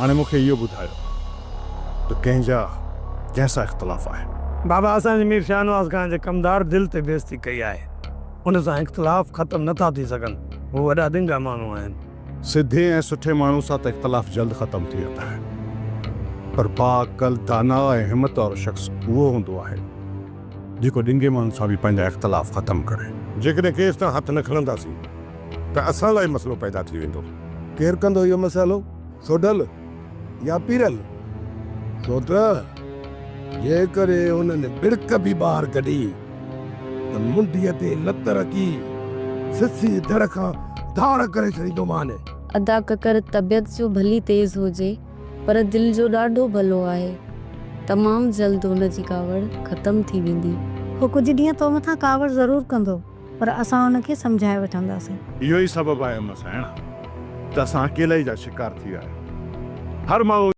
هاڻي مون کي اهو ٻڌايو ته ڪنهن جا ڪنهن سان اختلاف آهن؟ بابا اسان جي مير شاهنواز خان جي ڪمدار دل تي بيعزتي ڪئي آهي. ان سان اختلاف ختم نه ٿا ٿي سگهن. هو وڏا ڏنگا ماڻهو آهن. سڌي ۽ سٺي ماڻهو سان ته اختلاف جلد ختم ٿي ويندا آهن پر باعقل، داناء ۽ همت وارو شخص اهو هوندو آهي جيڪو ڏنگي ماڻهن سان به پنهنجا اختلاف ختم ڪري. جيڪڏهن ڪيس تان هٿ نه کڻنداسين ته اسان لاء مسئلو پيدا ٿي ويندو. ڪير ڪندو اهو مسئلو؟ سوڍل يا پيرل؟ ڇو ته جيڪڏهن انهن ٻڙڪ به ٻاهر ڪڍي ته منڍيء تي لت رکي سسي ڌڙ کان ڌار ڪري ڇڏيندومان. ادا ڪڪر طبيعت جو ڀلي تيز هجي پر دل جو ڏاڍو ڀلو آهي. تمام جلد هن جي ڪاوڙ ختم ٿي ويندي. هو ڪجهه ڏينهن تو مٿان ڪاوڙ ضرور ڪندو پر اسان هن کي سمجهائي وٺنداسين. اهو ئي سبب آهي امڙ سائڻ ته اسان اڪيلائي جا شڪار ٿي ويا آهيون. هر ماڻهو.